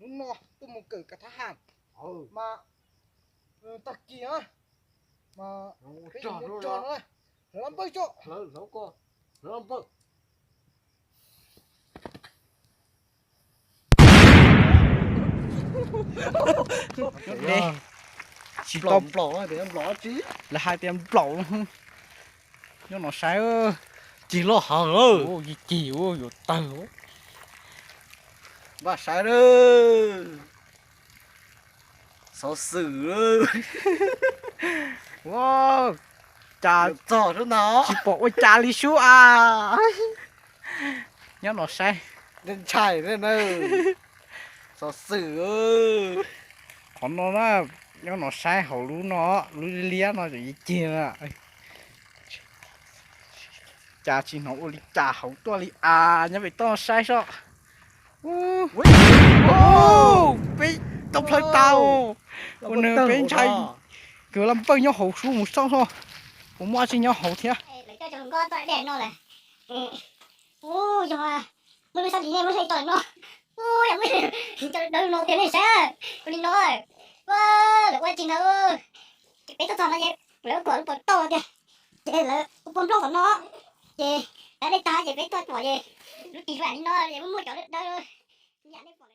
Hnub no tuaj mus kawm kav thab ham mas tag kis na mas peb yuav mus txog no, hlawv lab npawj tso. Tsis tau, lawv hais tias nplaum. Nyob no saib, cig loj heev, cig yuav tawg. Npaj saib, xov xwm, cas tsis pom ua cas li sub a. Nyob no saib, ntshai, xov xwm. Qhov no na, nyob no saib hauv lub no, lub liab no cig na. Cas tsis hnov ua li cas hauv tuaj li a. Nyob pem toj saib sob. Peb tau plhaw tau. Ua nws peb ntshai. Kws lab npawj nyob hauv sub mus xauj sob, puas muaj dab tsi nyob hauv thiab. Ub, yog muaj lub sab lis nej muab hle tso no. Ub, yog muaj cov dawb no tiag nej saib, ua li no, lawv ua tsis ntawd. Ces peb tuaj txog no ces lawv kom lub pov tauj tiag, ces lawv ua pov nplooj tom no, ces lawv dej tag ces peb tuaj pom ces lub tsis vam li no es muaj muaj cov dawb, yam nej pom.